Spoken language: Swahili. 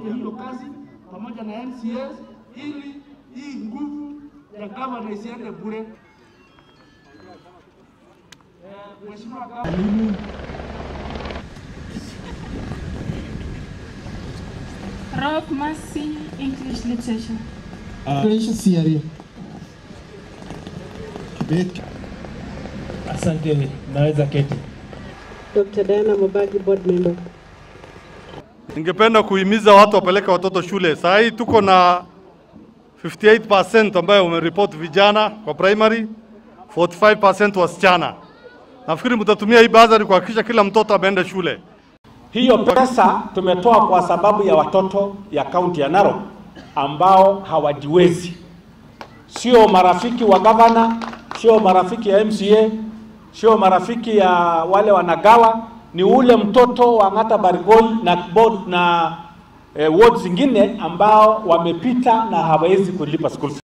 tufanye hiyo kazi pamoja na MCAs ili hii nguvu ya gavana isiende bure. Mheshimiwa Gavana. Rob Mercy, English Literature. English Theory. Kibet. Asante, naweza keti. Dr. Diana Mobagi, board member. Ningependa kuhimiza watu wapeleke watoto shule. Saa hii tuko na 58% ambayo umeripoti vijana kwa primary, 45% wasichana. Nafikiri mtatumia hii bazari kuhakikisha kila mtoto ameenda shule. Hiyo pesa tumetoa kwa sababu ya watoto ya kaunti ya Narok ambao hawajiwezi. Sio marafiki wa gavana, sio marafiki ya MCA, sio marafiki ya wale wanagawa, ni ule mtoto wa Ng'ata Barigoi na board na ward zingine ambao wamepita na hawawezi kulipa school fees.